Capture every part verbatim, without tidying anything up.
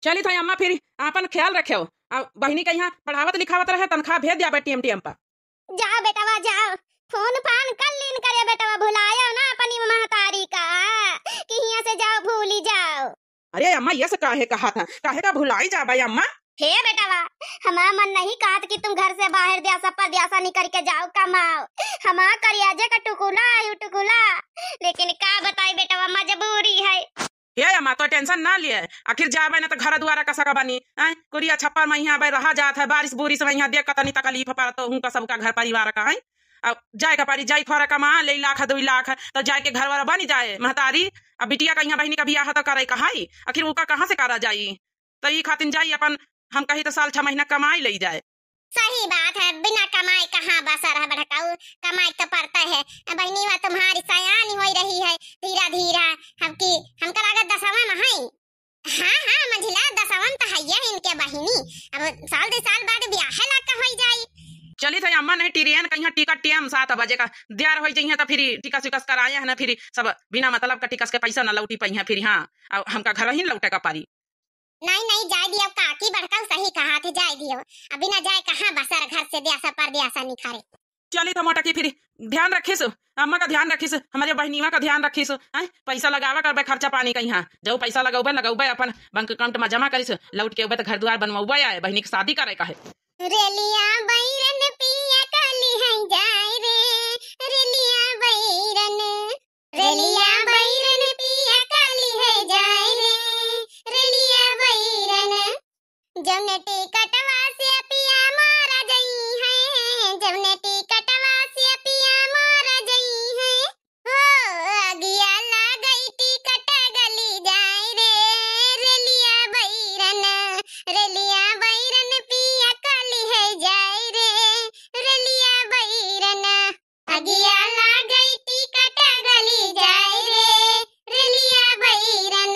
चलित है अम्मा, फिर आपन ख्याल रखेव। आ बहिनी का इहाँ पढ़ावत लिखावत रहे, तनख्वाह भेज द्या बे टेम टेम पर। जाव बेटवा जाव, फोन फान कर लीन करे बेटवा, भुलायव ना अपनी महतारी का, कि हियाँ से जाव भूली जाव। अरे अम्मा, ये से काहे कहा था, काहे का भुलाई जाबे अम्मा? हे बेटवा, हमार मन नहीं कहत कि तुम घर से बाहर द्यासा परद्यासा निकल के जाव कमाव, हमार करियाजे का टुकुला आयु टुकुला, लेकिन का बताई बेटवा, मजबूरी है। हे अम्मा, तो tension ना लिए, आखिर जाबे ना तो घर दुआरा कसा का बनी, आय? कुरिया छप्पर में इहाँ बे रहा जात है, बारिश बुरिश में इहाँ देख कतनी तकलीफ परत, तो हुनका सबका घर परिवार का, आय? अब जाए का परी, जाई खोरा कमा, ले लाख, दुई लाख, तो जाए के घर वाला बनी जाए, महतारी। अब बिटिया का इहाँ बहिनी का बियाह तो करे का है, आखिर उका कहाँ से करा जाई? तो ई खातिन जाई अपन, हम कही तो साल छह महीना कमाई ले जाए। सही बात है, बिना कमाए कहाँ बसर है बड़काऊ, कमाई तो पड़ता है। बहिनी हुआ तुम्हारी सयानी होई रही है, धीरा धीरा, हम की, हमका लागत दसवां में है। हाँ, हाँ, मंझिला दसवन त हइये इनके बहिनी। अब साल दे साल बाद ब्याहे लाग का होई जाई। चलित है अम्मा, नहीं ट्रेन का इहाँ टिकट टेम सात बजे का दियार होई जइहे, त फिर टिकस विकस कराए है ना, फिर सब बिना मतलब का टिकस के पैसा ना लौटी पइहे फिर। हाँ, अब हमका घर ही लौटे का परी। नहीं, नहीं, जाए दियो काकी, बड़का सही कहा थे, जाए दियो। अभी ना जाए कहाँ बसर घर से द्यासा परद्यासा निखारे। चलित है मोटकी, फिर ध्यान रखिस, अम्मा का ध्यान रखिस, हमरे बहिनीवा का ध्यान रखिस, हैं? पैसा लगावा करबे खर्चा पानी का इहाँ, जो पैसा लगौबे, लगौबे अपन bank account में जमा करिस, लौट के अउबे त घर दुआर बनवौबे आए, बहिनी के शादी करे का है। रेलिया बैरन पिया काली है जाए रे, रेलिया बैरन, रेलिया बैरन पिया काली है जाए रे, रेलिया बैरन। जौने टिकटवा से पिया मारा जई है, जौने टिकटवा से पिया मारा जई है। हो, अगिया लागई टिकट गली जाए रे, रेलिया बैरन, रेलिया बैरन पिया काली है जाए रे, रेलिया बैरन। अगिया लागई टिकट गली जाए रे, रेलिया बैरन।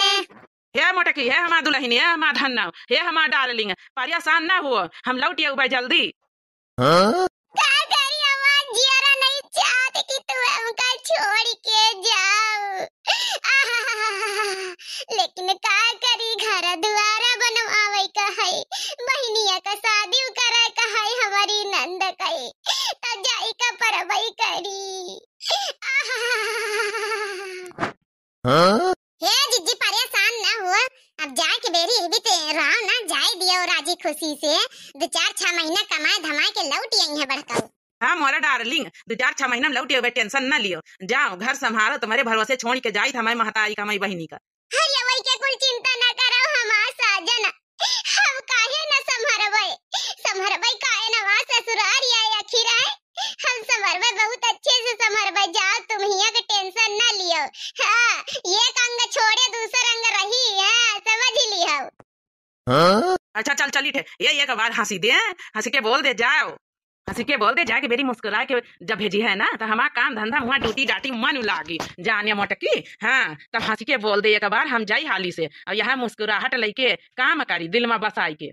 हे मोटकी, हे हमार दुलहिन, हे हमार धन्ना, हे हमार darling, परेशान ना हुआ, हम लौट अउबे जल्दी। हाँ? का करी, हमार जियरा नहीं चाहत कि तू हमका छोड़ के जाओ। आहा, लेकिन का करी, घर दुआरा बनवावे का है, बहिनिया का शादी करे का है, हमारी नंद का है, त जाई का परबई करी। आहा। हाँ? हे जिज्जी, परेशान ना हुआ, अब जाए के बेरी भी ते रहो ना, जाए दियो राजी खुशी से, दो चार छह महीना कमाए धमाए के लौट आई है बड़काऊ। हाँ मोरा darling, दो चार छह महीना में लौट अउबे, tension ना लियो, जाओ घर संभालो, तुम्हारे भरोसे छोड़ के जाई था मैं महतारी का, मैं बहिनी का। अरे वही के कुल चिंता ना करो हमार साजन, हम काहे न संभरबै? संभरबै काहे न वहाँ ससुरारी आए आखिर आए? हम संभरबै, बहुत अच्छे से संभरबै। जाओ तुम हियाँ के tension ना लियो। हाँ, एक अंग छोड़े दूसर अंग रही। हाँ, समझ लियो। हाँ? अच्छा चल चलित है, ये एक बार हँसी दे, हँसी के बोल दे जाओ। हँसी के बोल दे, जाए के बेरी मुस्कुरा के जब भेजी है ना, त हमार काम धंधा मुआ ड्यूटी डाटी मन लागी। जाने मोटकी, हाँ, तब हँसी के बोल दे एक बार, हम जाई हाली से। और यहाँ मुस्कुराहट लइके काम करी, दिल में बसाई के।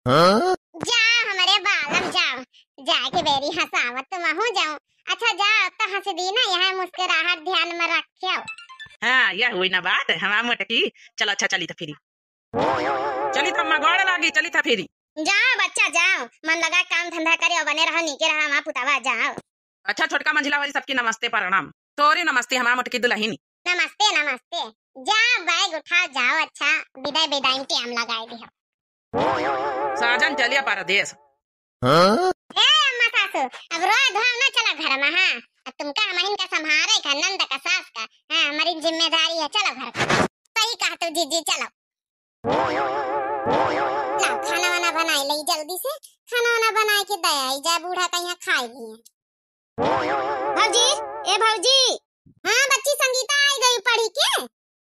हाँ? जा हमरे बालम जाओ, जाए के बेरी हँसावत तुमहू जाओ। अच्छा जा, अब तो हँस दी ना, यहाँ मुस्कुराहट ध्यान में रखियो। हाँ, यह हुई ना बात, हमार मोटकी। चलो अच्छा चलित फिरी। चलित अम्मा, गोड़ लागी, चलित फिरी। जाओ बच्चा जाओ, मन लगा काम धंधा करे और बने रहो, नीके रहा हमार पुतावा, जाओ। अच्छा छोटका मंझिला वाली, सबकी नमस्ते प्रणाम। तोरी नमस्ते हमार मोटकी दुलहिनी। नमस्ते नमस्ते। जा bag उठाओ जाओ, अच्छा विदाई विदाई में time लगाए दिहो। साजन चलिया परदेस। हाँ? ए अम्मा सासू, अब रोए धोए ना चला घर में, हाँ। अब तुमका हमहिन का संभारे का, नंद का सास का, हाँ, हमारी जिम्मेदारी है, चलो घर का। सही कहा तू जीजी, चलो। लाओ, खाना वाना बनाए लई जल्दी से, खाना वाना बनाए के दे आई जाए, बूढ़ा कहिया खाए लिए। भौजी, ए भौजी। हाँ बच्ची, संगीता आई गई पढ़ी के?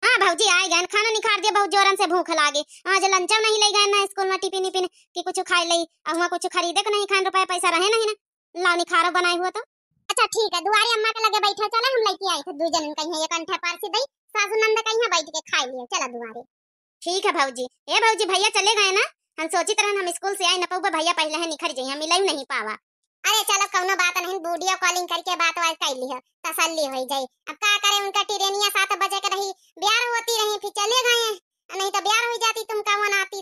हाँ भौजी, आई गए, खाना निखार दिया, बहुत जोरन से भूख लागे। आज lunch नहीं ले गए ना स्कूल में, टिफिन इफिन कि कुछ खाए लई, और वहाँ कुछ खरीदे के नहीं खान, रुपया पैसा रहे नहीं ना। लाओ निखारो बनाए हुआ तो। अच्छा ठीक है, दुआरे अम्मा के लगे बैठा, चला हम लेके आई थे दू जनन कहीं एक अंठे पार से दई, सासू नंद कहीं बैठ के खाए लिए, चला दुआरे। ठीक है भौजी। ए भौजी, भैया चले गए ना? हम सोचित रहन हम स्कूल से आई न पउबे, भैया पहले है निखर जाई, हम मिलई नहीं पावा। अरे चलो कौनो बात नहीं, video calling करके बात वात कर लियो, तसल्ली होई जाई। अब का करे, उनका ट्रेनिया सात बजे के रही, ब्यार होती रही, फिर चले गए, नहीं तो ब्यार हो जाती तुमका वनाती।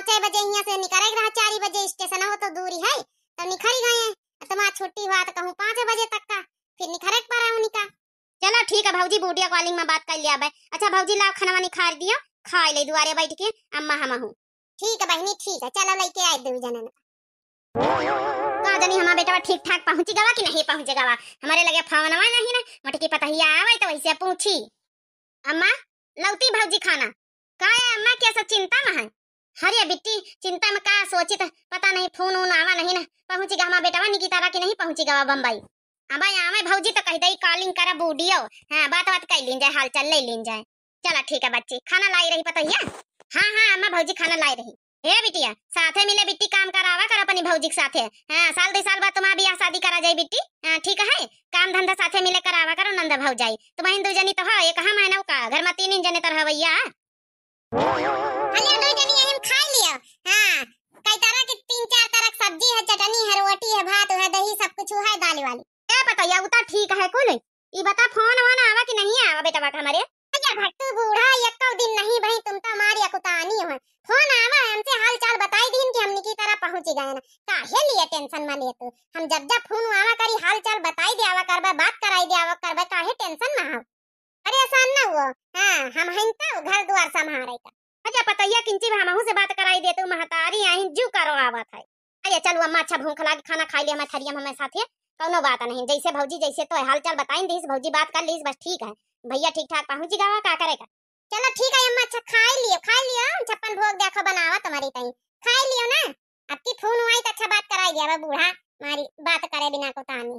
छह बजे हियाँ से निकरे के रहा, चार बजे स्टेशन हो तो दूरी है, तो निकरी गए। तुम्हार छुट्टी हुआ तो कहूँ पाँच बजे तक का, फिर निकरे के पड़ा उनका। चलो ठीक है भौजी, वीडियो कॉलिंग में बात कर लिया बे। अच्छा भौजी, लाओ खाना वानी खा दियो, खाए ले दुआरे बैठ के अम्मा हमहू। ठीक है बहिनी, ठीक है, चलो लेके आए दो जने। का जानी हमार बेटवा ठीक ठाक पहुँची गवा कि नहीं पहुँची गवा, हमारे लगे फोनवा नहीं ना, मोटकी पतहिया आवे तो वैसे पूछी। अम्मा, लौती भौजी खाना। का है अम्मा, क्या सब चिंता में है? अरे बिट्टी, चिंता में का सोचित, पता नहीं फोन उन आवा नहीं ना, पहुँची गा हमार बेटवा निकितारा कि नहीं पहुँची गवा बम्बई। अब आवे भौजी तो कह दई कॉलिंग करा वीडियो, हाँ बात बात कर लीन जाए, हाल चाल ले लीन जाए। चला ठीक है बच्ची, खाना लाई रही पतोहिया? हाँ हाँ अम्मा, भौजी खाना लाई रही। हे बिटिया, साथे मिले बिट्टी काम करावा कर अपनी भौजी के साथे। हाँ, साल दो साल बाद तुम्हार बियाह शादी करा जाई बिट्टी। हाँ, ठीक है, काम धंधा साथे मिले करावा करो नंद भौजाई। तुम्हारी दो जनी तो हो, एक हम है ना का, घर में तीन जने तो रहवैया। हलियो दो जनी यही में खाई लियो। हाँ, कई तरह की तीन चार तरह की सब्जी है, चटनी है, रोटी है, भात है, दही सब कुछ है, दाल वाली। ए पतोहिया, उ तो ठीक है कुल। ई बता फोन वोन आवा कि नहीं आवा बेटवा का हमरे? अरे भट्टू बूढ़ा, एको दिन नहीं भई, तुम तो हमारी अकुतानी हो। फोन आवा, हमसे हाल चाल बताई दीन कि हम निकितारा पहुँची गए ना। काहे लिए टेंशन में ले तू? हम जब जब फोन आवा करी, हाल चाल बताई दे आवा करबे, बात कराई दे आवा करबे, काहे टेंशन में हो? परेशान न हुओ। हाँ, हम हइन तो घर दुआर संभारे का। अच्छा पतोहिया, किंची भी हमहू से बात कराई दे तू, महतारी आइन जू करो आवत है। अरे चलू अम्मा, अच्छा भूख लागी, खाना खाई ले हमें थरिया में हमें साथे, कौनो बात नहीं। जैसे भौजी जैसे तो हाल चाल बताइन दीस, भौजी बात कर लीस, बस ठीक है। भैया ठीक ठाक पहुँची गवा, का करे का? चलो ठीक है अम्मा, अच्छा खाई लियो, खाई लियो, छप्पन भोग देखो बनावा तुम्हारी तई, खाई लियो ना। अब की फोन हुआ तो अच्छा बात कराई दिया बूढ़ा, हमारी बात करे बिना को तानी।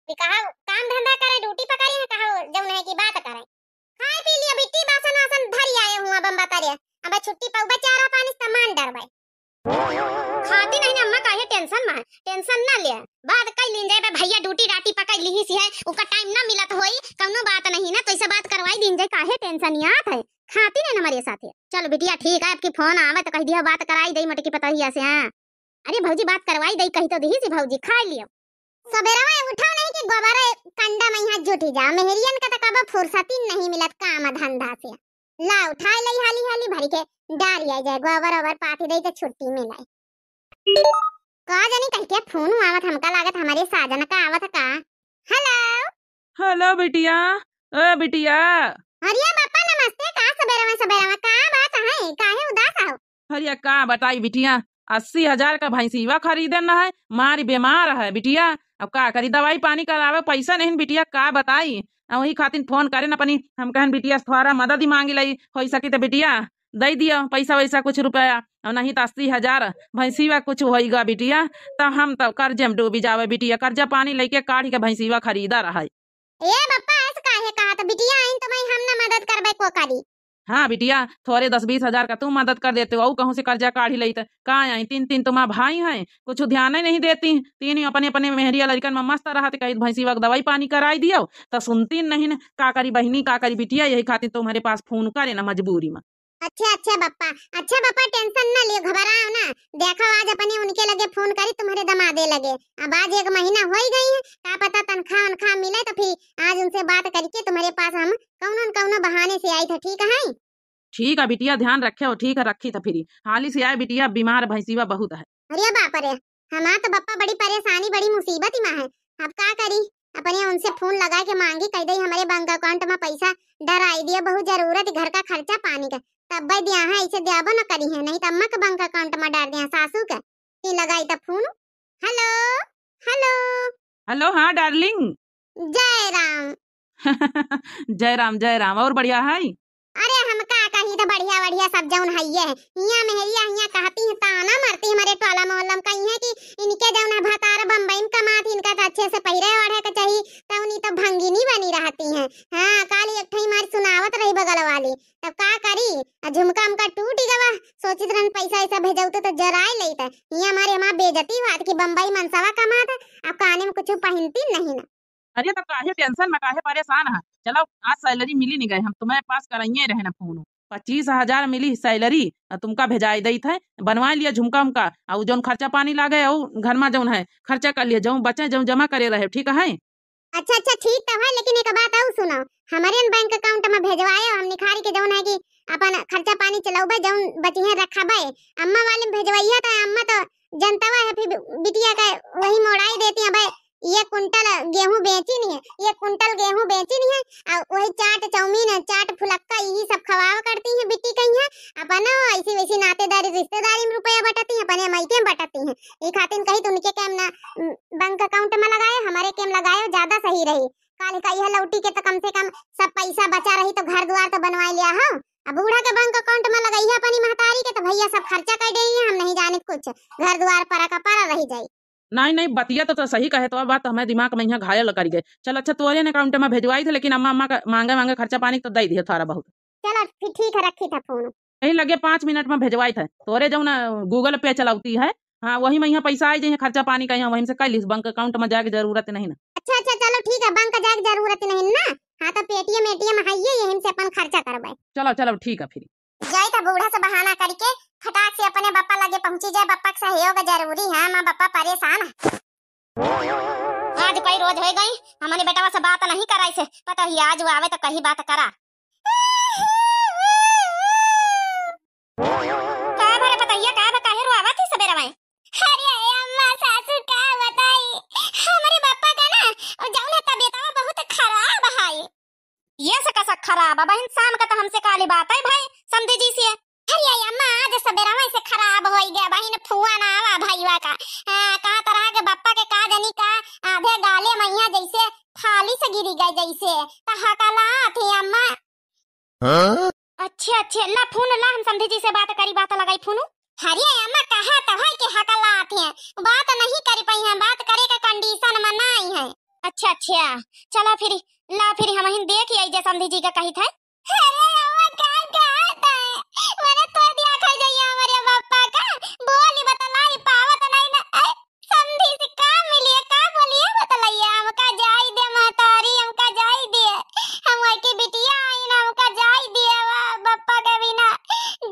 भी कहा काम धंधा करे, ड्यूटी पकड़ी है, कहा जौन है कि बात करे। खाए पी लियो बिट्टी, बासन वासन धरी आए हुआ बम्बा तरे। अब छुट्टी पउबे चारा पानी सामान डरबे। खाती नहीं ना अम्मा, काहे टेंशन में है? टेंशन ना ले, बात कर लीन जाए। बे भैया ड्यूटी राटी पकड़ ली सी है, उनका टाइम ना मिलत होई, कौनो बात नहीं ना, तो ऐसा बात करवाई दीन जाए, काहे टेंशन याद है? खाती नहीं ना हमारे साथे। चल बिटिया ठीक है, आपकी फोन आवे तो कह दिया बात कराई दे मोटकी पतोहिया से। हाँ अरे भौजी बात करवाई दे, कही तो दीही सी भौजी, खाई लियो। सबेरवा उठो नहीं कि गोबर कंडा में यहाँ जुटी जा, मेहरियन का तो कबो फुर्सती नहीं मिलत काम धंधा से। ला उठाए लई हाली हाली भरी के डारी आ जाए, गोबर ओबर पाथी दे तो छुट्टी मिले। का जानी कह के फोन आवत, हमका लागत हमारे साजन का आवत का। हेलो। हेलो बिटिया, ए बिटिया। अरे बापा नमस्ते, का सबेरवा सबेरवा का बात है, काहे उदास हो? अरे का बताई बिटिया, अस्सी हजार का भैंसीवा खरीदन है, मारी बीमार है बिटिया। अब का करी, दवाई पानी करावे पैसा नहीं बिटिया, का बताई। आ वही खातिर फोन करेन अपनी, हम कहन बिटिया थोड़ा मदद ही मांगी लई, हो सकी तो बिटिया दे दियो पैसा वैसा कुछ रुपया, और नहीं तो अस्सी हजार भैंसीवा कुछ होइगा बिटिया, तो हम तो कर्जे में डूबी जावे बिटिया, कर्जा पानी लेके काढ़ी के भैंसीवा खरीदा रहा है। ए बप्पा, ऐसे काहे कहा तो बिटिया, आइन तो मैं हम ना मदद करबे को करी। हाँ बिटिया, थोड़े दस बीस हजार का तू मदद कर देते हो, कहूँ से कर्जा काढ़ी लेत। का आई, तीन तीन तुम्हार भाई हैं, कुछ ध्यान ही नहीं देती। तीन ही अपने अपने मेहरिया लड़कन में मस्त रहत, कही भैंसी वक दवाई पानी कराई दियो, तो सुनती नहीं न। का करी बहिनी, का करी बिटिया, यही खातिर तुम्हारे पास फोन करे ना मजबूरी में। अच्छा, अच्छा बप्पा, अच्छा बप्पा, टेंशन ना लियो, घबराओ ना। देखो, आज अपने उनके लगे फोन करी, तुम्हारे दमादे लगे। अब आज एक महीना हो ही गई है, का पता तनख्वाह उनख्वाह मिले, तो फिर आज उनसे बात करके तुम्हारे पास हम कौनो न कौनो बहाने से आई था, ठीक है? ठीक है बिटिया, ध्यान रखे हो, ठीक है, रखी था फिर। हाली से आए बिटिया, बीमार भैंसीवा बहुत है। अरे बाप रे, हमार तो बप्पा बड़ी परेशानी, बड़ी मुसीबत में है। अब का करी? अपने उनसे फोन लगा के मांगी, कह दे हमारे बैंक अकाउंट में पैसा डराई दिया, बहुत जरूरत है घर का खर्चा पानी का, तब दिया है, ऐसे दियाबो न करी है, नहीं तो अम्मा के बैंक अकाउंट में डाल दिया, सासू के। फिर लगाई तब फोन। हेलो, हेलो। हेलो, हाँ डार्लिंग। जय राम। जय राम, जय राम। और बढ़िया है? अरे हम का कही तो बढ़िया बढ़िया सब जौन हइये है। हियाँ मेहरिया हियाँ कहती है, ताना मारती हमारे टोला मोहल्ला में, कही है कि इनके जौन है भतार बम्बई में कमात, इनका तो अच्छे से पहिरे ओढ़े के चाही, तो उन्हीं तो भंगिनी बनी रहती हैं। हाँ, काल एक ठई मारी सुनावत रही बगल वाली, तब का करी, आ झुमका उमका टूट गवा, सोचित रहन पैसा ऐसा भेजौते तो जराए लेत। हियाँ हमारे हमार बेइज्जती हुआ कि बम्बई मनसवा कमात, अब काने में कुछ पहनती नहीं ना। अरे तो काहे टेंशन में, काहे परेशान है? चलो आज सैलरी मिली नहीं गए, हम तुम्हारे पास कराइए रहे ना फोन। पच्चीस हजार मिली सैलरी, आ तुमका भेजाए दई थे, बनवा लिया झुमका उमका, और जौन खर्चा पानी लागे, और घर में जौन है खर्चा कर लिया, जौन बचे जौन जमा करे रहे, ठीक है? अच्छा, अच्छा, ठीक तो है, लेकिन एक बात और सुनो, हमारे न बैंक अकाउंट में भेजवाए, हम निखारी के जौन है कि अपन खर्चा पानी चलउबे, जउन बचिहे रखबे। अम्मा वाले में भेजवइहा त अम्मा त जनतवा है, फिर बिटिया का वही मोड़ाई देती है। अबे एक कुंटल गेहूं बेची नहीं है, एक कुंटल गेहूं बेची नहीं है, और वही चाट चाउमीन, चाट फुलक्का, यही सब खवावा करती है बिट्टी कहीं है। अपनो ऐसी वैसी नातेदारी रिश्तेदारी में रुपया बटती है, अपने मायके में बटती है। ये खातिर कही तो उनके केम ना, उम, बैंक अकाउंट में लगाए, हमारे केम लगाए, ज्यादा सही रही। काल का यह लौटी के तो कम से कम सब पैसा बचा रही तो घर द्वार तो बनवाए लिया हो। अब बूढ़ा के बैंक अकाउंट में लगाई है अपनी महतारी के तो भैया सब खर्चा कर दे, हम नहीं जाने कुछ, घर द्वार पर का पर रह जाई। नहीं, नहीं, बतिया तो, तो सही कहे, तो अब बात हमें दिमाग में यहाँ घायल कर गए। चल अच्छा, तोरे ने अकाउंट में भेजवाई थे, लेकिन अम्मा, अम्मा का मांगे मांगे खर्चा पानी तो दे दिए थोड़ा बहुत। चलो फिर ठीक है, रखी था फोन। यही लगे पाँच मिनट में भेजवाई थे। तोरे जउन Google Pay चलावती है, हाँ, वही में यहाँ पैसा आई जाइए, खर्चा पानी का यहाँ वहीं से कर लीस, बैंक अकाउंट में जाए के जरूरत नहीं ना। अच्छा, अच्छा, चलो ठीक है, बैंक जाए के जरूरत नहीं ना। हाँ, तो Paytm, ATM है ये, यहीं से अपन खर्चा करबे। चलो, चलो, ठीक है फिर। जाई त बूढ़ा से बहाना करके फटाक से अपने बप्पा लगे पहुंची जाए, बप्पा के सहयोग जरूरी है, माँ बप्पा परेशान है। आज कई रोज हो गई, हमने बेटवा से बात नहीं कराई से, पता ही आज वो आवे तो कही बात करा। का भरे पतैया, का भा, काहे रोआवा थी सबेरा में? अरे अम्मा, सासू का बताई, हमरे बप्पा का ना, जउन है तबियतवा बहुत खराब है। ये से कसा खराब है बहिन? शाम का तो हमसे काली बात है भाई समधी जी से। अरे अम्मा, आज सबेरवा से खराब होई गया बहिन, फोन आवा भईवा का। हाँ, कहत रहा कि बप्पा के का जनी का आधे गाले मइया जैसे फाली से गिरी गए जैसे, त हकला थी अम्मा। हाँ? अच्छे, अच्छे, ला फोन ला, हम समधी जी से बात करी, बात लगाई फोन। अरे अम्मा, कहा तो है कि हकला थी, बात नहीं करी पाई हैं, बात करे के कंडीशन में नहीं है। अच्छा, अच्छा, चला फिर, ला फिर हमहिन देखि आई जे समधी जी का कही थे। अरे अम्मा, का कहत है? मने तो दिया खा जाइए हमरे बप्पा का। बोली बतलाई पावत नहीं ना। ऐ, समधी से का मिलिए, का बोलिए बतलाइए? हमका जाई दे महतारी, हमका जाई दे। हम वही के बिटिया आई ना, हमका जाई दे। वा, बप्पा के बिना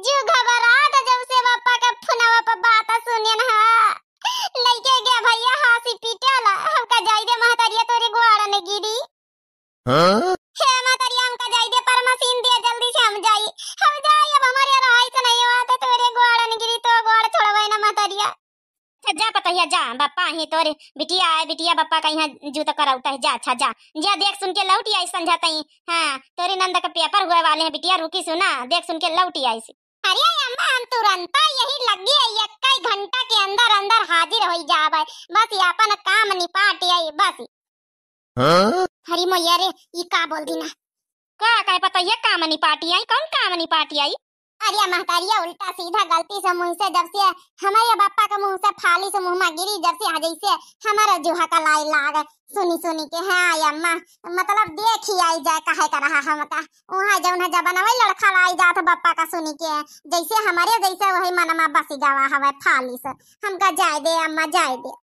जू घबरात जब से बप्पा के फोनवा पर बात सुनिए ना। लइके गया भैया हंसी पीटे वाला, हमका जाई दे महतारिया, तोरे गोड़ में गिरी। हाँ? हे महतारिया, हमका जाई दे, पर मशीन दे, जल्दी से हम जाई, हम जाई, अब हमरे रहाई से नहीं हुआ, तो तोरे गोड़ में गिरी, तो गोड़ छोड़वे ना महतारिया। अच्छा जा पतैया जा, बप्पा ही तोरे बिटिया आए, बिटिया बप्पा का यहाँ जूत करौता है, जा, अच्छा जा, जा देख सुन के लौटि आई संझा तई। हाँ, तोरे नंद के पेपर हुए वाले हैं बिटिया, रुकी सुना, देख सुन के लौटि आई। अरे अम्मा, हम तुरंता यही लगी है, एक ही घंटा के अंदर अंदर हाजिर होई जावे, बस ये अपन काम निपाट आई बस। हाँ? हरी मैया रे, ई का बोल दी ना? का, काहे पता ये काम निपाटी आई, कौन काम निपाटी आई? अरे महतारिया, उल्टा सीधा गलती से मुँह से, जब से हमारे बापा के मुँह से फाली से मुँह में गिरी, जब से आ जैसे हमारा जुहा का लाई लाग, सुनी सुनी के, हाँ अम्मा, मतलब देखी आई जाए कहे का रहा हमका। उहाँ जौन है जबनवै लड़खड़ाई जात बप्पा का सुनी के, जैसे हमरे जैसे वही मनमा बसी गवा हवे फाली से। हमका जाए दे अम्मा, जाए दे।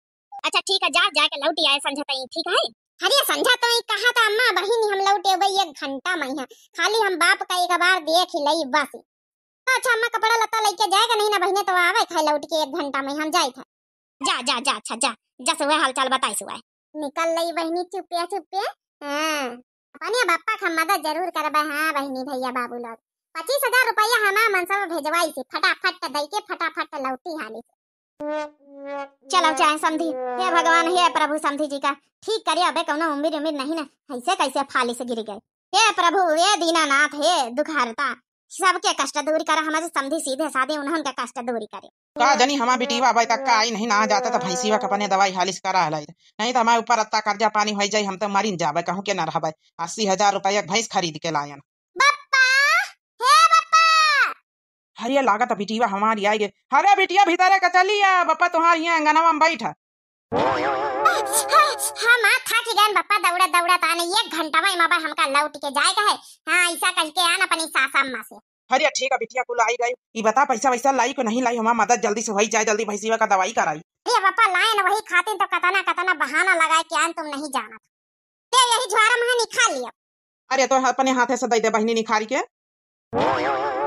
अच्छा ठीक है, जा, जाके लौटि आए संझा तई, ठीक है? अरे संझा तई कहा था अम्मा, बहिनी हम लौटि अबै एक घंटा में है, खाली हम बाप का एक बार देखि लई बस। अच्छा अम्मा, कपड़ा लत्ता लइके जाएगा नहीं ना बहिने, तो आवे खाए लौटि के एक घंटा में हम जाइत है। जा, जा, जा, अच्छा जा, जा से वह हाल चाल बताई सुआई। निकल लई बहिनी चुप्पे चुप्पे। हाँ, अपने बप्पा का मदद जरूर करबे। हाँ बहिनी, भैया, बाबू लोग, पच्चीस हजार रुपया हमार मनसवा भेजवाई से, फटाफट दई के फटाफट लौटी हाली से। चलो चाहे समधी, हे भगवान, हे प्रभु, समधी जी का ठीक करिया, अबे कौनो उम्मीद उम्मीद नहीं ना, ऐसे कैसे फाली से गिर गए। हे प्रभु, हे दीनानाथ, हे दुखहर्ता, सबके कष्ट दूर करा, हमारे समधी सीधे साधे उन्हन के कष्ट दूर करे। का जनी हमार बिटिया अबै तक का आई नहीं ना, जाता तो भैंसिया के अपने दवाई हाली से करा लाई, नहीं तो हमारे ऊपर अत्ता कर्जा पानी होई जाई, हम तो मरिन जाबे, कहूँ के ना रहबे। अस्सी हजार रुपया के भैंस खरीद के लायन। बप्पा, हे बप्पा। हरिया लागत बिटिया हमारी आई गे। अरे बिटिया भीतरे का चली आ, बप्पा तुम्हारी यहाँ अंगनवा में बैठा। हाँ, हाँ, हाँ, माँ, थाकी गन बप्पा, दौड़ा, दौड़ा ताने, एक घंटा में माँ हमका लौटि के जाए का है। हाँ, ऐसा कह के आन अपनी सास अम्मा से। अरे ठीक है बिटिया, कुल आई गई। ई बता पैसा वैसा लाई को नहीं लाई, हमार मदद जल्दी से होई जाए, जल्दी भैंसिया का दवाई कराई। अरे बप्पा, लाए न वही खातिर तो कतना, कतना बहाना लगाए के आन, तुम नहीं जानत। ते यही झोरा में निकाल लिया। अरे तो अपने हाथे से दे दे बहिनी निखारी के।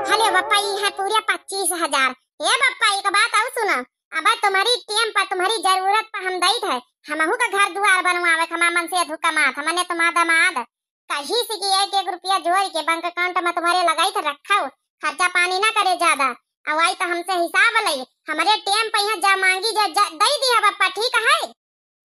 हले बप्पा, ई है पूरे पच्चीस हजार। ए बप्पा, एक बात और सुना, अब तुम्हारी टेम पर तुम्हारी जरूरत पर हम दई थे, हमहू का घर दुआर बनवावे, हमार मन से अधू कमात, हमने तुम्हार दमाद कही से कि एक एक रुपया जोड़ के बैंक अकाउंट में तुम्हारे लगाई थे रखो, खर्चा पानी ना करे ज्यादा। अउ आई तो हमसे हिसाब लई, हमरे टेम पे यहाँ जा मांगी, जा, जा दई दिया बप्पा, ठीक है?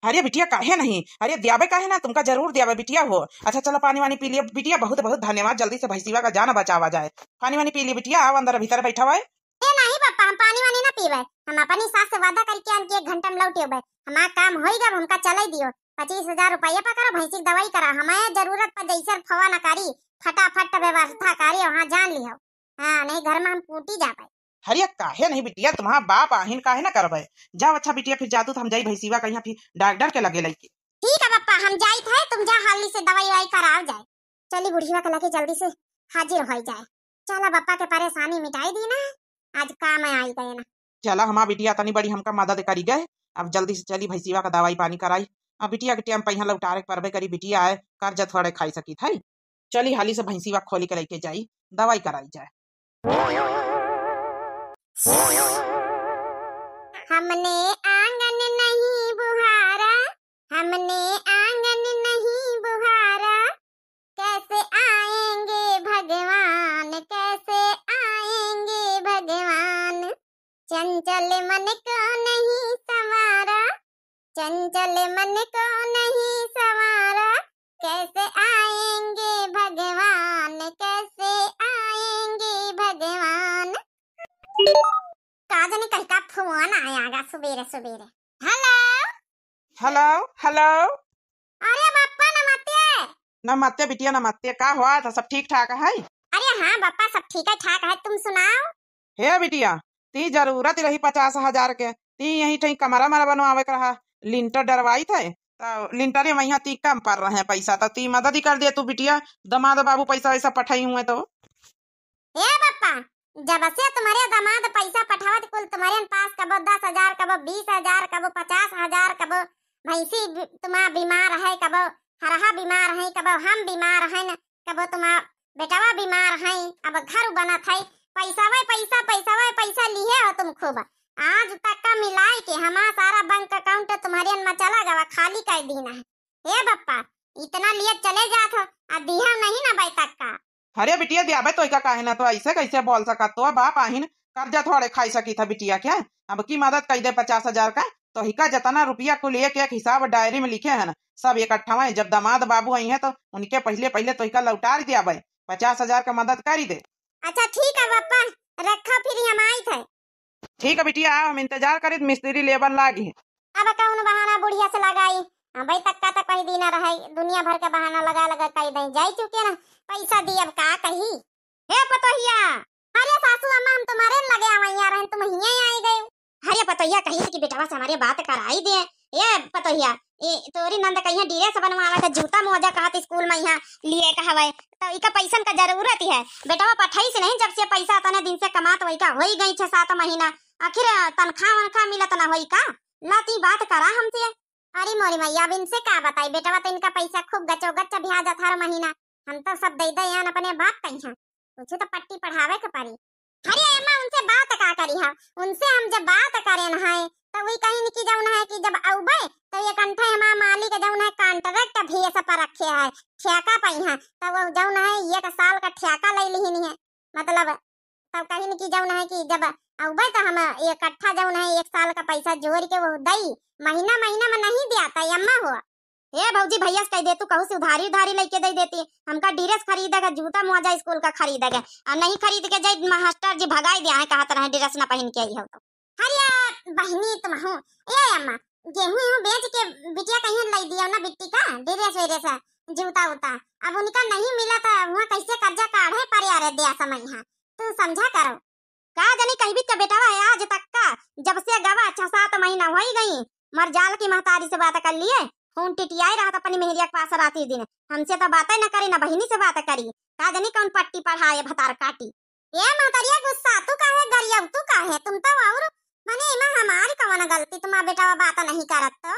अरे बिटिया, काहे नहीं? अरे, द्याबे काहे ना, तुमका जरूर द्याबे बिटिया हो। अच्छा, चलो पानी वानी पी लिया बिटिया, बहुत बहुत धन्यवाद, जल्दी से भैंसिवा का जान बचावा जाए। पानी वानी पी लिया बिटिया, आओ अंदर भीतर बैठा हुआ है। ए नहीं बप्पा, हम पानी वानी ना पीबे, हम अपनी सास से वादा करके आन के एक घंटा में लौट अउबे। हमार काम होई गब, हमका चले दियो। पच्चीस हजार रुपया पकड़ो, भैंसी की दवाई करा, हमें जरूरत पर जैसे फवा न करी, फटाफट व्यवस्था करी, वहाँ जान लियो। हाँ, नहीं घर में हम कूटी जाबे। अरे काहे नहीं बिटिया, तुम्हार बाप आहिन, काहे ना करबे? जाओ अच्छा बिटिया, फिर जातू तो हम जाई भैंसिवा कहीं फिर डॉक्टर के लगे लइके। ठीक है बप्पा, हम जाइत है, तुम जा हाली से दवाई वाई कराओ जाए। चली बुढ़िया के लगे जल्दी से हाजिर हो जाए। चला बप्पा के परेशानी मिटाई दी ना, आज काम आई गए ना। चला हमार बिटिया तनी बड़ी हमका मदद करी गए, अब जल्दी से चली भैंसिवा का दवाई पानी कराई। अब बिटिया के टेम पे यहाँ लौटारे के परबे करी, बिटिया है कर्ज थोड़े खाई सकी था। चली हाली से भैंसिवा खोली के लेके जाई, दवाई कराई जाए। हमने आंगन नहीं बुहारा, हमने आंगन नहीं बुहारा, कैसे आएंगे भगवान, कैसे आएंगे भगवान। चंचल मन को नहीं संवारा, चंचल मन को नहीं संवारा, कैसे आएंगे भगवान, कैसे आएंगे भगवान। का जाने कहीं का फोन आया गा सुबेरे सुबेरे। हेलो। हेलो, हेलो। अरे बप्पा नमस्ते। नमस्ते बिटिया, नमस्ते। का हुआ था, सब ठीक ठाक है? अरे हाँ बप्पा, सब ठीक है ठाक है, तुम सुनाओ। हे बिटिया, ती जरूरत रही पचास हजार के, ती यही ठई कमरा मरा बनवावे के रहा, लिंटर डरवाई थे, तो लिंटरे वहाँ ती कम पर रहे पैसा, तो ती मदद ही कर दे तू बिटिया, दमाद बाबू पैसा वैसा पठाई हुए तो। ए बप्पा, जब से तुम्हारे दामाद पैसा पठावत कुल तुम्हारे पास कबो दस हजार, कबो बीस हजार, कबो पचास हजार, कबो भैंसी बी-, तुम्हारा बीमार है, कबो हरहा बीमार है, कबो हम बीमार हैं, कबो तुम्हारा बेटवा बीमार है, अब घर बनत है, पैसा वै पैसा, पैसा वै पैसा लिए हो तुम खूब। आज तक का मिलाई के हमारा सारा बैंक अकाउंट तुम्हारे में चला गवा, खाली कर दीना है। ए बप्पा, इतना लिए चले जात हो, आ दिहा नहीं ना बाई तक का। अरे बिटिया, द्याबे तो इका काहे ना, तो ऐसे कैसे बोल सकत, तो बाप आहिन, कर्जा थोड़े खाई सकी था बिटिया क्या? अब की मदद कई दे पचास हजार का, तो हिका जतना रुपया कुल एक एक हिसाब डायरी में लिखे हैं ना, सब इकट्ठा है। जब दामाद बाबू आई हैं तो उनके पहिले पहिले तो हिका लौटार द्याबे, पचास हजार का मदद करी दे। अच्छा ठीक है बप्पा, रखा फिर हम आई थे। ठीक है बिटिया, आओ, हम इंतजार करित, मिस्त्री लेबर लागी है। अब कौन बहाना बुढ़िया से लगाई? अबे तक का तक कही दीना रहे, दुनिया भर के बहाना लगा लगा कही दई, जाई चुके ना, पैसा दी, अब का कही? हे पतोहिया! अरे सासू अम्मा, हम तुम्हारे लगे आवैया रहन, तुम हिये आई गए। अरे पतोहिया, कही कि बेटवा से हमारे बात कराई दे। ए पतोहिया, ए तोरी नंद कहिया ड्रेस बनवावे के, जूता मोजा कहत स्कूल में यहाँ लिए कहवे, तो इका पैसन का जरूरत है। बेटवा पठाई से नहीं, जब से पैसा तने दिन से कमात वही का होई गई छह सात महीना, आखिर तनख्वाह वनख्वाह मिलत ना होई का? ला ती बात करा हमसे। अरे मोरी मैया, अब इनसे का बताई, बेटवा तो इनका पैसा खूब गचो गच ब्याज हर महीना, हम तो सब दे दे यान अपने बाप कहीं। कुछ तो पट्टी पढ़ावे के पड़ी। अरे अम्मा, उनसे बात का करी है? उनसे हम जब बात करेन है, तो वही कहिन कि जौन है कि जब अउबे, तो ये कंठे हमार मालिक जौन है, contract भेस पर रखे है, ठेका पे है, तो वो जौन है, एक साल का ठेका ले लिहिन है, मतलब, तब कहिन कि जौन है कि जब अउबे, तो हम इकट्ठा जौन है, एक साल का पैसा जोड़ के वो दई, महीना, महीना में नहीं दिया था अम्मा हो। ए भौजी, भैया से कह दे तू, कहूँ से उधारी उधारी लेके दे देती। हमका ड्रेस खरीदेगा, जूता मोजा स्कूल का खरीदेगा, और नहीं खरीद के जाए, मास्टर जी भगाई दिया है, कहत रहे ड्रेस ना पहन के आई हो तो। अरे बहनी तुम हो, ए अम्मा, गेहूं वेहूं बेच के बिटिया कहीं ले दियो ना बिट्टी का, ड्रेस वेरेस, जूता उता। अब उनका नहीं मिला तो वहाँ कैसे कर्जा काढ़े पड़े, अरे दया समय है, तू समझा करो। का जानी कहबी का बेटवा है आज तक का, जब से गवा छह सात महीना होई गई, मर जाल की महतारी से बात कर लिए, फोन टिटियाए रहत अपनी मेहरिया के पास राती दिन, हमसे तो बातें न करी, न बहिनी से बात करी, का जानी कौन पट्टी पढ़ाए भतार काटी। ए महतरिया गुस्सा, तू काहे गरियाऊ, तू काहे, तुम तो और, मने इमा हमारी कौन गलती, तुम्हारा बेटवा बात नहीं करत तो?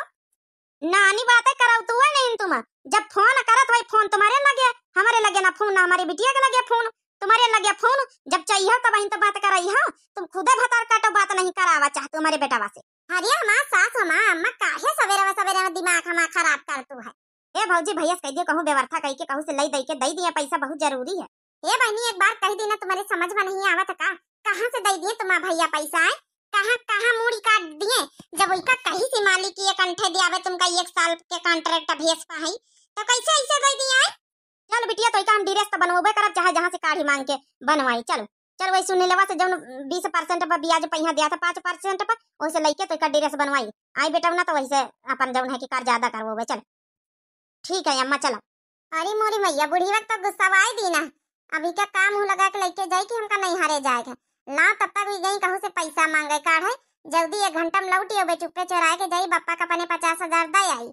नानी बातें करौतुआ नहीं तुम, जब फोन करत होई फोन तुम्हारे लगे, हमारे लगे ना फोन, ना हमारे बिटिया के लगे फोन, तुम्हारे लगे फोन, जब चाहिए तब ही तो बात कराई हो, तुम खुदे भतार काटो, बात नहीं करावा चाहते हमारे बेटवा से। अरे हमार सास, हमार अम्मा, काहे सवेरे में, सवेरे में दिमाग हमार खराब करतू है? ए भौजी, भैया से कह दियो, कहूँ व्यवस्था कह के कहूँ से लई दई के दई दिए, पैसा बहुत जरूरी है। हे बहिनी, एक बार कहि दी ना, तुम्हरे समझ मा नहीं आवत का? कहाँ से दइ दिए तुम्हार भइया पैसा है? कहाँ, कहाँ मूड़ी काट दिए? जब उइका कही सी मालिक कि एक अंठे दियावे तुमका एक साल के contract भेस पा है, तो कैसे ऐसे दइ दिए है? चल बिटिया, तो इका हम dress तो बनवबे करब, चाहे जहाँ से काढ़ी मांग के बनवाई। चल, चल वही सुनीलवा से जौन बीस percent पर ब्याज पहिया दिया था, पाँच percent पर, ओसे लइके तो इका dress बनवाई। आई बेटा ना तो वैसे अपन जौन है कि कर्जा अदा करवबे। चल ठीक है अम्मा, चलो। अरे मोरी मैया, बुढ़िया तो गुस्सवाई दी ना। अभी का काम मुँह लगा के लइके जाई कि हमका नैहरे जाए के। ला तब तक भी गई कहूँ से पैसा मांगे काढ़े। जल्दी एक घंटा में लौटी होबे, चुप्पे चोराए के जाई, बप्पा का अपने पचास हजार दे आई।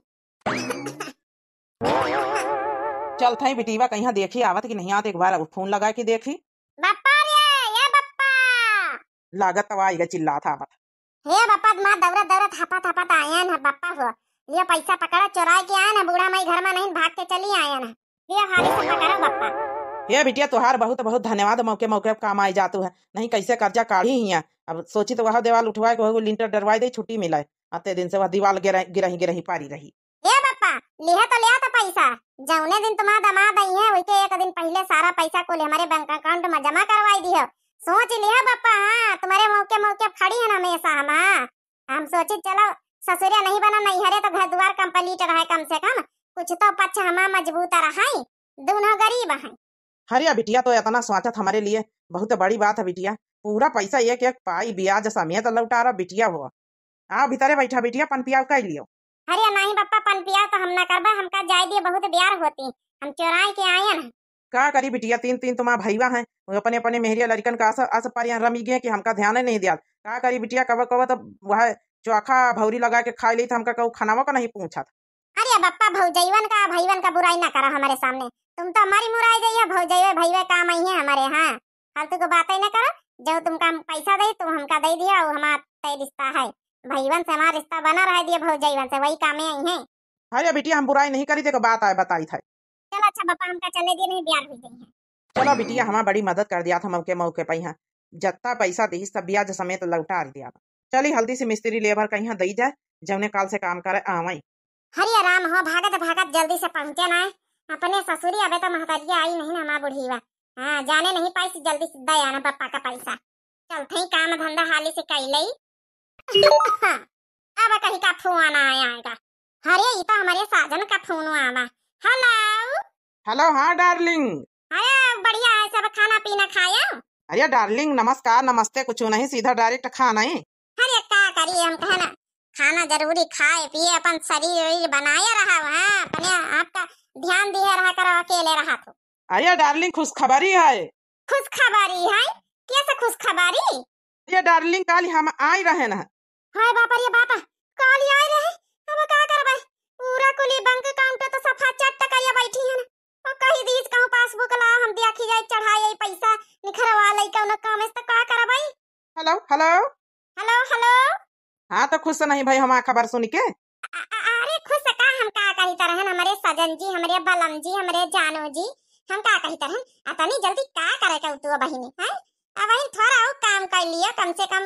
चल थई बिटिया कहीं देखी आवत कि नहीं आवत, एक बार फोन लगा के देखी। बप्पा रे, ए बप्पा। लागत तब आई गा चिल्लात आवत। हे बप्पा, माँ दौड़त दौड़त हपत हपत आयन है बप्पा हो। ये पैसा पकड़ा, चोराए के आयन है, बूढ़ा माई घर मा नहीं, भाग के चली आयन है। ये हाली से पकड़ो बप्पा। हे बिटिया, तोहार बहुत बहुत धन्यवाद, मौके मौके पे काम आई जातू है, नहीं कैसे कर्जा काढ़ी हिया। अब सोची तो वह दीवाल उठवाए के, वह लिंटर डरवाई दे, छुट्टी मिले। अते दिन से वह दीवाल गिरही गिरही गिरही पारी रही। ए बप्पा, लिहा तो लिहा तो पैसा। जौने दिन तुम्हार दामाद आई है, वही के एक दिन पहिले सारा पैसा कुल हमरे बैंक account मा जमा करवाई दिहो। सोच लिहा बप्पा, हाँ, तुम्हरे मौके मौके खड़ी है ना हमेशा हम, हाँ। हम सोची चलो ससुरे नहीं बना, नैहरे तो घर दुआर complete रहे, कम से कम कुछ तो पक्ष हमार मजबूत रहे, दूनो गरीब हैं। अरे बिटिया, तो इतना सोचत हमरे लिए बहुत बड़ी बात है बिटिया। पूरा पैसा एक एक पाई ब्याज समेत लौटा रहा बिटिया हो। आओ भीतरे बैठा बिटिया, पन पियाव कर लियो। अरे नहीं बप्पा, पन पियाव तो हम ना करबा, हमका जाए दिए, बहुत ब्यार होती, हम चोराए के आयन है। का करी बिटिया, तीन तीन तुम्हार भईवा हैं, वो अपने अपने मेहरिया लड़कन का आस, आस पर यहाँ रमी गए कि हमका ध्यान नहीं दिया। का करी बिटिया, कब कब तो वह चोखा भौरी लगा के खाई ली, तो हमका कहू खानावा का नहीं पूछत। अरे बप्पा, भौजैवन का, भईवन का बुराई ना करा हमरे सामने। तुम तो हमारी मुराई गई है, भौजैवे भईवे काम आई है हमारे, हाँ। फालतू के बातें ना करो, जो तुमका हम पैसा दे, तुम हमका दे दिया, वो हमारा तय रिश्ता है। भईवन से हमारा रिश्ता बना रह दिया, भौजैवन से, वही कामे आई हैं। अरे बिटिया, हम बुराई नहीं करी, देखो बात आए बताई था। चलो अच्छा बप्पा, हमका चले दिए, नहीं ब्यार हुई गई है। चलो बिटिया, हमार बड़ी मदद कर दिया था मौके मौके पे यहाँ, जत्ता पैसा दिहिस सब ब्याज समेत लौटा दिया। चली हल्दी से मिस्त्री लेबर कहीं दई जाए, जौने काल से काम करे आवई। हरिया राम हो, भागत भागत जल्दी से पहुँचे ना अपने ससुरी, अबे तो महतरिया आई नहीं ना हमार बुढ़ीवा। हाँ, जाने नहीं पाई सी, जल्दी से दे आना बप्पा का पैसा। चल थई काम धंधा हाली से कैलई। अब कहीं का फोन आया आएगा। अरे, ई तो हमरे साजन का फोन आवा। हेलो। हेलो, हाँ डार्लिंग। अरे बढ़िया है, सब खाना पीना खाया? अरे डार्लिंग, नमस्कार नमस्ते कुछ नहीं, सीधा direct खाना ही। अरे का करिए, हम कहे ना, खाना जरूरी, खाए पिए, अपन शरीर वरीर बनाए रहा, हाँ, अपने आप का ध्यान दिए रहा करो, अकेले रहा तो। अरे डार्लिंग, खुशखबरी है। खुशखबरी है? कैसे खुशखबरी? अरे डार्लिंग, काल हम आई रहे ना। हाय बाप रे बाप, काल आई रहे, अब का करबे? पूरा कुली बैंक account तो सफा चट करिया बैठी है ना। और कही दीस कहूँ passbook ला, हम देखी जाए, चढ़ाए पैसा, निखरवा लई कौनो काम से, तो का करबे? हेलो, हेलो। हेलो, हेलो। हाँ, तो खुश नहीं भाई हमार खबर सुन के? अ-, अ-, अरे खुश का, हम का कही तरहन, हमरे सजन जी, हमरे बलम जी, हमरे जानू जी, हम का कही तरहन, अतनी जल्दी का करे के उतुआ बहिनी, हैं? अब वही थोड़ा और काम कर लियो, कम से कम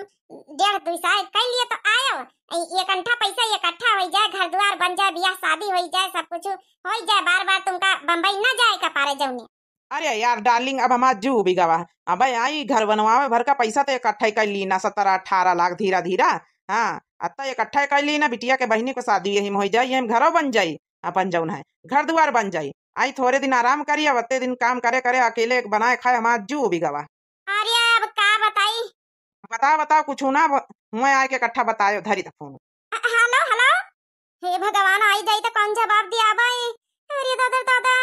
डेढ़ दुई साल कर लियो तो आयो, ए-, एक अंठा पैसा इकट्ठा हो जाए, घर द्वार बन जाए, ब्याह शादी हो जाए, सब कुछ हो जाए, बार बार तुमका बम्बई न जाए का पारे जौने। अरे यार डार्लिंग, अब हमार जीव उबी गवा। अबे आई घर बनवावे भर का पैसा तो इकट्ठा ही कर ली ना, सत्रह अठारह लाख धीरा धीरा। हाँ, अत्ता इकट्ठा ही कर ली ना, बिटिया के बहिनी को शादी यही में हो जाई, यही में घरो बन जाई, अपन जौन है घर दुआर बन जाई। आई थोड़े दिन आराम करी, अब अत्ते दिन काम करे करे अकेले बनाए खाए हमार जीव उबी गवा। अरे अब का बताई? बताओ बताओ, कुछ ना ब-, हुए आए के इकट्ठा बतायो, धरी त फोन। अ-, हेलो, हेलो। हे भगवान, आई जाई तो कौन जवाब दिया भाई? अरे दादा दादा,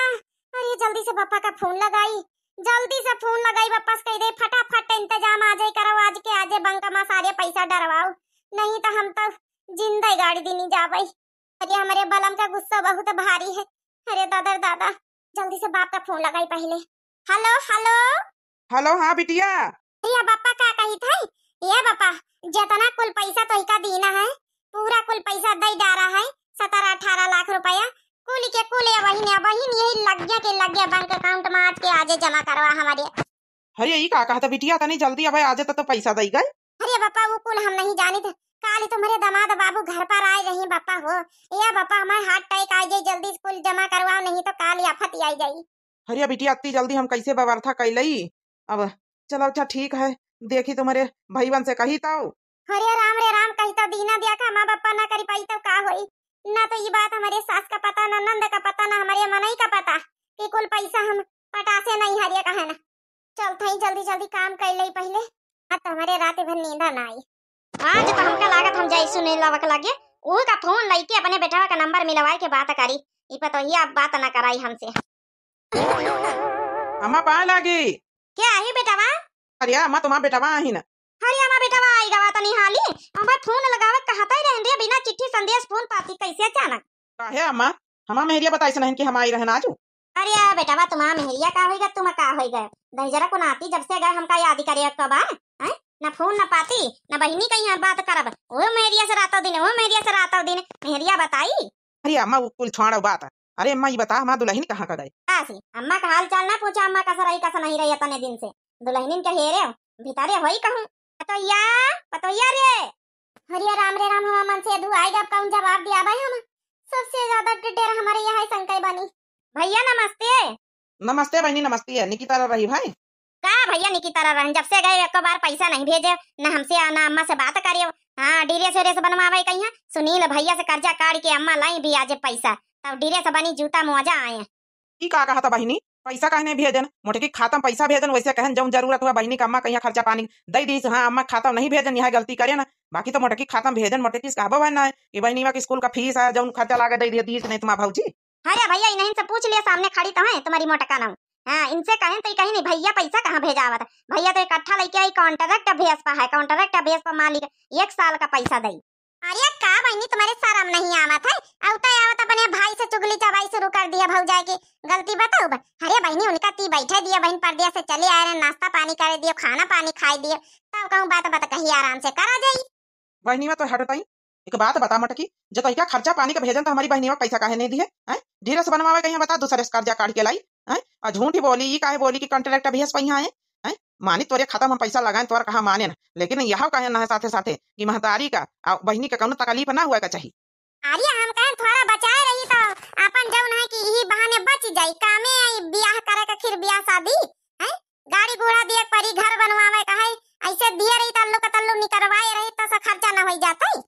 अरे जल्दी से पापा का फोन लगाई, जल्दी से फोन लगाई, वापस कह दे फटाफट इंतजाम आ जाए करो, आज के आजे बैंक मा सारे पैसा डरवाओ, नहीं तो हम तो जिंदा गाड़ी दी नहीं जाबई। अरे हमरे बलम का गुस्सा बहुत भारी है। अरे दादा दादा, जल्दी से बाप का फोन लगाई पहले। हेलो, हेलो। हेलो, हाँ बिटिया। अरे बापा का कही थे? ये बापा, जितना कुल पैसा तोहिका दीना है, पूरा कुल पैसा दे डारा है, सत्रह अठारह लाख रुपया, कुल के कुल ये बहिन, ये बहिन यही लग गया के लग गया बैंक account में आज के आजे जमा करवा हमारे। अरे ई का कहता बिटिया, तनी जल्दी अबे आजे तो, तो पैसा दई गए। अरे बापा, वो कुल हम नहीं जानित। काल तुम्हरे दामाद बाबू घर पर आए रही बापा हो। ए बापा, हमारे heart attack आ जाए, जल्दी से कुल जमा करवाओ, नहीं तो काल आफत आई जाई। अरे बिटिया, अत्ती जल्दी हम कैसे व्यवस्था कैलई? अब चलो, अच्छा ठीक है, देखी तुम्हरे भईवन से कही तउ। अरे राम रे राम, कही तउ दीना दिया का माँ बापा ना करी पाई तउ का होई? ना तो ई बात हमरे सास का पता, ना नंद का पता, ना हमरे मनई का पता कि कुल पैसा हम पटासे नहीं हरिया कहे ना। चलत हई जल्दी जल्दी काम कैलई पहिले, आ तो हमरे रात भर नींदा ना आई। आज तो हमका लागत हम जाई सुनीलवा के लगे, उहू का फोन लइके अपने बेटवा का नंबर मिलवाए के बात करी। ई पतोहिया अब बात ना कराई हमसे। अम्मा पाए लागी। क्या आई बेटवा? अरे अम्मा, तुम्हार बेटवा आही ना। अरे अम्मा, बेटवा आई गवा तनी हाली। अम्मा फोन लगावे कहत ही रहन रे, बिना चिट्ठी संदेश फोन पाती कैसे अचानक? काहे अम्मा, हमार मेहरिया बताइस नहीं कि हम आई रहन आजू? अरे बेटवा, तुम्हार मेहरिया का होइगा, तुम का होइगा? दहिजरा को नाती जब से गए हमका याद करे एक बार, हैं? ना फोन ना पाती, ना बहिनी कहीं बात करब। ओ मेहरिया से रातों दिन, ओ मेहरिया से रातों दिन, मेहरिया बताई। अरे अम्मा, वो कुल छोड़ो बात। अरे अम्मा, ये बता, हमार दुलहिन कहाँ का गए? आसी, अम्मा का हाल चाल ना पूछा, अम्मा कस रही कस नहीं रही इतने दिन से। दुलहिनिन के हेरे, भीतरे होई कहूँ। पतोहिया, पतोहिया रे। हरिया राम रे राम, हमार मन से अधू आएगा, अब कौन जवाब दिया भाई हम? सबसे ज्यादा डेर हमारे यहाँ है संकई बानी। भैया नमस्ते। नमस्ते बहिनी, नमस्ते। निकी तरह रही भाई। का भैया निकी तरह रहन, जब से गए एको बार पैसा नहीं भेजे, न हमसे आ, न अम्मा से बात करे। हाँ, ड्रेस व्रेस बनवावे कहिया, सुनील भैया से कर्जा काढ़ के अम्मा लाई ब्याजे पैसा, तब ड्रेस बनी, जूता मोजा आए। ई का कहत बहिनी, पैसा काहे नहीं भेजन? मोटकी खाता में पैसा भेजन, वैसे कहन जौन जरूरत हुआ बहिनी का अम्मा कहिया खर्चा पानी दे दीस। हाँ, अम्मा खाता में नहीं भेजन, यह गलती करे ना, बाकी तो मोटकी खाता में भेजन। मोटकी से कहबो है ना कि बहिनीवा के स्कूल का फीस है, जौन खर्चा लागे दे दिए दीस नहीं तुम्हार भौजी। अरे भैया, इन्हीं से पूछ लिया, सामने खड़ी तो है तुम्हारी मोटका नाऊ। हाँ, इनसे कहें तो ये कहीं नहीं, भैया पैसा कहाँ भेजावत है? भैया तो इकट्ठा लेके आई, कॉन्ट्रैक्ट बेस पर है, कॉन्ट्रैक्ट बेस पर मालिक एक साल का पैसा दई। अरे का बहिनी, तुम्हारे शर्म नहीं आवत है? अउते आवत अपने भाई से चुगली चबाई शुरू कर दिया भौजाई की। गलती बताओ बा-, अरे बहिनी, उनका ती बैठे दिया, बहिन परदेस से चली आए रहे, नाश्ता पानी करे दियो, खाना पानी खाए दियो, तब कहूँ बात बात कही आराम से करा जाई। बहिनी में तो हटो तई, एक बात बता मोटकी, जो तोहिका खर्चा पानी का भेजन तो हमारी बहिनीवा पैसा काहे नहीं दिए? हैं? ड्रेस बनवावे कहिया बता, दूसरे से कर्जा काढ़ के लाई, हैं? और झूठी बोली, ई काहे बोली कि कॉन्ट्रैक्ट अभी हस पहिया है, हैं? मानी तोरे खाता में पैसा लगाएन, तोर कहा माने ना, लेकिन यह कहे ना है साथे साथे कि महतारी का आ बहिनी का कौनो तकलीफ ना हुआ का चाहिए। अरे हम कहें थोड़ा बचाए रही तो अपन जौन है कि यही बहाने बच जाई, कामे आई ब्याह करे का, फिर ब्याह शादी, हैं? गाड़ी घोड़ा दिए परी, घर बनवावे का है, ऐसे दिए रही तल्लू का तल्लू निकरवाए रही तो सा खर्चा न होई जाते।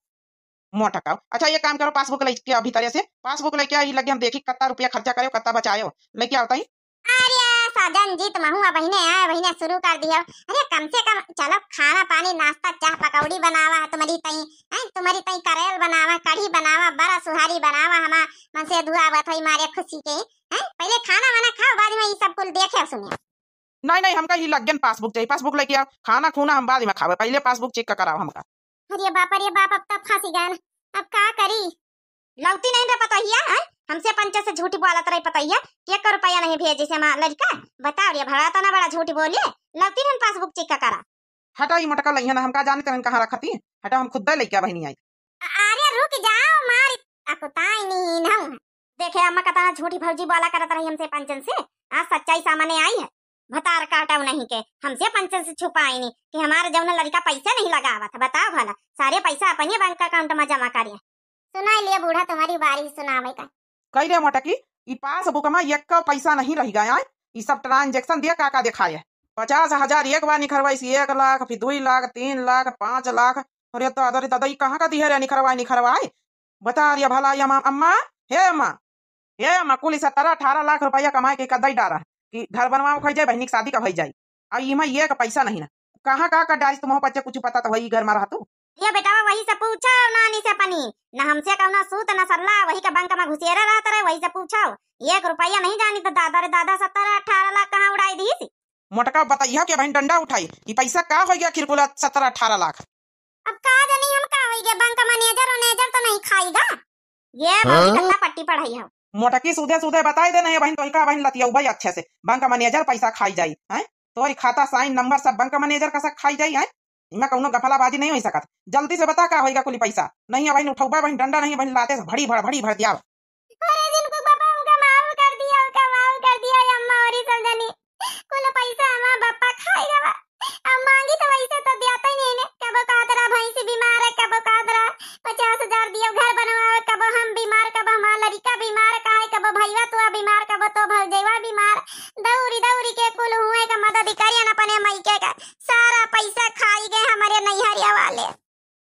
मोटका, अच्छा ये काम करो, पासबुक लेके आओ भीतरे से, पासबुक लेके आओ, ई लगे हम देखी कितना रुपया खर्चा करे, कितना बचायो, लेके आओ तई। अरे साजन जी, तुम हुआ बहिने आए, बहिने शुरू कर दियो। अरे कम से कम चलो खाना पानी, नाश्ता, चाह पकौड़ी बनावा है तुम्हारी तई, हैं? तुम्हारी तई करेल बनावा, कढ़ी बनावा, बरा सुहारी बनावा, हमा मन से दुआ आवत होई मारे खुशी के, हैं? पहले खाना वाना खाओ, बाद में ये सब कुल देखे सुने। नहीं, नहीं, हमका ही लग्गन पासबुक चाहिए, पासबुक लेके आओ। खाना खूना हम बाद में खावे, पहले पासबुक चेक का कराओ हमका। अरे बाप, अरे बाप, अब तब फंसी गए ना, अब का करी? लौती नहीं रे पतोहिया, हैं? हमसे पंचे से झूठी बोलत रही पतोहिया, कि एक रुपया नहीं भेजे से हमार लड़का। बताओ रे भला, इतना बड़ा झूठ बोले, लौती नहीं पासबुक चेक का करा। हटा, ई मोटका लइहन, हम का जाने तहन कहाँ रखती। हटा, हम खुद लेके बहिनी आई। अरे रुक जाओ, मार अकुताई नहीं ना। देखे अम्मा, कतना झूठी भौजी बोला करत रही हमसे पंचन से, आज सच्चाई सामने आई है। भतार काटव नहीं के, हमसे पंचन से छुपाई नहीं कि हमारे जौन लड़का पैसे नहीं लगावत है। बताओ भला, सारे पैसा अपने बैंक अकाउंट में जमा करे। सुनाई लिया बूढ़ा, तुम्हारी बारी सुनावे का। कई रे मोटकी, ई पासबुक में एक पैसा नहीं रह गया है। ई सब ट्रांजैक्शन दिया, का का दिखाए है? पचास हजार एक बार निकरवाइस, एक लाख, फिर दुई लाख, तीन लाख, पाँच लाख। अरे दादा रे दादा, ई कहाँ का दिहे रे निकरवाए, निकरवाए? बता रे भला, ये अम्मा, अम्मा, हे अम्मा, हे अम्मा, कुल सत्रह अठारह लाख रुपया कमाए के कदई डारा कि घर बनवाओ खाई जाए, बहिनी की शादी का भई जाए। आ इमा एक पैसा नहीं ना। कहाँ का कर डारिस तुम बच्चे, कुछ पता तो होई घर में रहतू। ये बेटावा वही से पूछो नानी से अपनी, न हमसे कौनो सूत न सल्ला, वही के बैंक में घुसेरे रहत रहे, वही से पूछो। एक रुपया नहीं जानी तो दादा रे दादा, सत्रह अठारह लाख कहाँ उड़ाई दीस। मोटका बताइया के बहन डंडा उठाई, ई पैसा का हो गया आखिर कुल सत्रह अठारह लाख? अब का जानी हम का होई गया, बैंक मैनेजर उनेजर तो नहीं खाईगा। ये भौजी हाँ? कत्ता पट्टी पढ़ाई हो। मोटकी सूधे सूधे बताई दे नहीं बहन, तो का बहन लतियौबई अच्छे से, बैंक मैनेजर पैसा खाई जाई, हैं? तोरी खाता साइन नंबर सब बैंक मैनेजर का सब खाई जाई, हैं? इमा कौनो गफलाबाजी नहीं हो सकत। जल्दी से बता का होई गया कुली पैसा, नहीं बहन उठौबा बहन डंडा नहीं बहन लाते से भड़ी भड़ भड़ी भड़ दिया। अरे जिनको पापा उनका माफ कर दिया, उनका माफ कर दिया, ये अम्मा और ये सब जनी। कुल पैसा हमार बापा खाई गवा। अब मांगी तो वैसे तो देता ही नहीं ने। कबो कहत रहा भैंसी बीमार है, कबो कहत रहा पचास हजार दियो घर बनवावे, कबो हम बीमार, कबो हमार लड़का बीमार, काहे कबो भैया तुआ बीमार, कबो तो भौजैवा बीमार।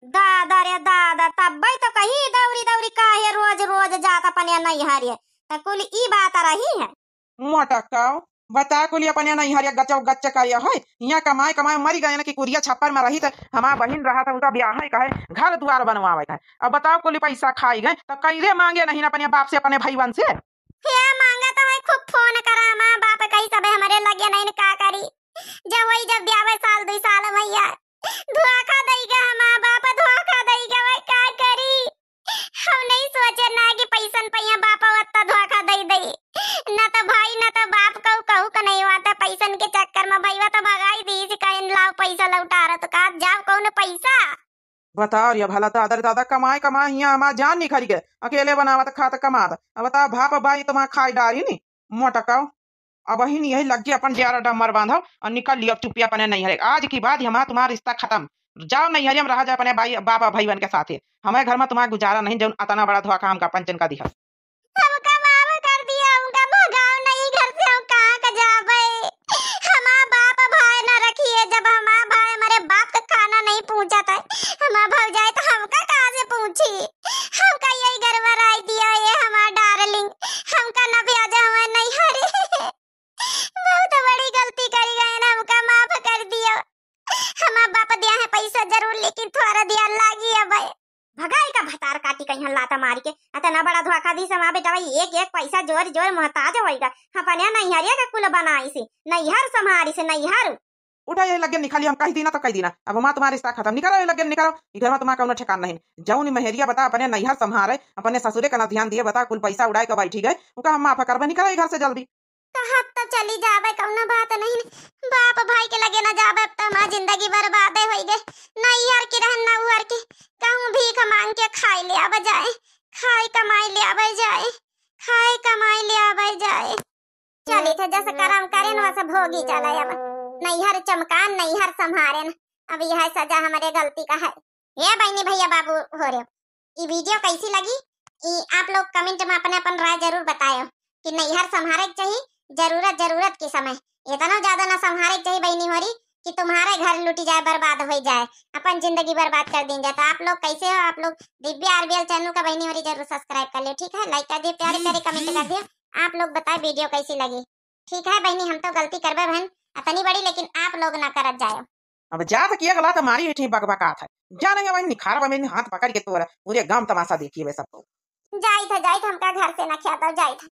दादा रे दादा, तब्बै तो कही दौरी दौरी काहे रोज रोज जात अपने नैहरे, त कुल ई बात रही है। मोटकाओ, बता कुली अपने नैहरिया गचौ गच करिया है। हियाँ कमाए कमाए मरी गए न कि कुरिया छप्पर में रही त हमार बहिन रहा था, उनका ब्याह है कहे, घर दुआर बनवावे कहे। अब बताओ कुली पैसा खाई गए त कैले मांगे नहीं अपने बाप से, अपने भईवन से। हे मांगा तो है, खूब फोन करा, माँ बाप कही सबे हमरे लगे नहीं न का करी। जब वही जब ब्याह साल दुई साल भैया धोखा दई गए हमार बाप, धोखा दई गए, वही का करी। हम नहीं सोचे ना कि पैसन पहिया बापा वत्ता धोखा दई दई। न तो भाई न तो बाप कहू कहू का नहीं हुआ था, पैसन के चक्कर में भईवा तो भगाई दी से कहिन लाओ पैसा लौटा रहा तो का जाओ कौन पैसा। बताओ रे भला दादा रे दादा, कमाए कमाए हियाँ हमार जान निखरी गए, अकेले बनावत खात कमात। अब बताओ बाप भाई तुम्हार खाई डारी नी मोटकाओ। अब ही नहीं लग गई अपन डेरा डम्मर बांधो और निकल लियो चुपिया अपने नैहरे। आज की बाद हमार तुम्हार रिश्ता खत्म। जाओ नैहरे में रहा जाए अपने भाई बाप भईवन के साथे। हमारे घर में तुम्हार गुजारा नहीं, जौन अतना बड़ा धोखा हमका पंचन का दिया। हमका माफ कर दिया, हमका भगाओ नहीं घर से, हम कहाँ का जाबे? हमार बाप भाई ना रखिए, जब हमार भाई हमारे बाप का खाना नहीं पूछा था, हमार भौजाई तो हमका कहाँ से पूछी? हमका यही घर में रह दिया, ये हमार डार्लिंग, हमका न भेजा हमारे नैहरे। बहुत बड़ी गलती करी गए ना, हमका माफ कर दियो। हमार बाप दिया है पैसा जरूर, लेकिन थोड़ा दिया लागी अब। भगाई का भतार काटी कहीं लाता मारी के, अतना बड़ा धोखा दी समा बेटा भाई, एक एक पैसा जोर जोर मोहताज होइगा। अपने नैहरिया का कुल बनाई से, नैहर संभारी से, नैहर। उठा ये लगे निकाली, हम कह दीना तो कह दीना, अब माँ तुम्हार रिश्ता खत्म, निकलो ये लगे निकलो, ई घर में तुम्हार कौनो ठिकान नहीं। जौन मेहरिया बता अपने नैहर संभारे, अपने ससुरे का ना ध्यान दिए, बता कुल पैसा उड़ाए के बैठी गए, उका हम माफ करबे, निकलो ये घर से जल्दी। कहत तो चली जाबे, कौनो बात नहीं। बाप भाई के लगे ना जाबे, अब तो हमार जिंदगी बर्बादे होई गए। नैहर की रहन ना उहर की, कहूँ भीख मांग के खाई ले आवे जाए, खाई कमाई ले आवे जाए, खाई कमाई ले आवे जाए। चली थे जस करम करेन वस भोगी चले अब। नैहर चमकान, नैहर संभारेन, अब यह सजा हमरे गलती का है। हे बहनी भैया बाबू हो रे, ई video कैसी लगी, ई आप लोग comment में अपने अपन राय जरूर बतायो कि नैहर संभारे के चाही, जरूरत, जरूरत के समय इतना ज्यादा ना संभारे के चाही बहनी होरी कि तुम्हारे घर लुटी जाए, बर्बाद हो जाए, अपन जिंदगी बर्बाद कर दीन जाए। तो आप लोग कैसे हो, आप लोग दिव्या RBL channel का बहनी होरी जरूर subscribe कर लियो, ठीक है, like कर दियो, प्यारे प्यारे comment कर दियो। आप लोग बताए video कैसी लगी। ठीक है बहनी, हम तो गलती करबे बहन अतनी बड़ी, लेकिन आप लोग ना करत जायो। अब जात किया गला तो मारी इठी बकबकात है। जानेंगे वही निखारब में हाथ पकड़ के तोरा, पूरे गांव तमाशा देखिए वे सबको। जाइत है, जाइत, हमका घर से ना ख्याता, जाइत है।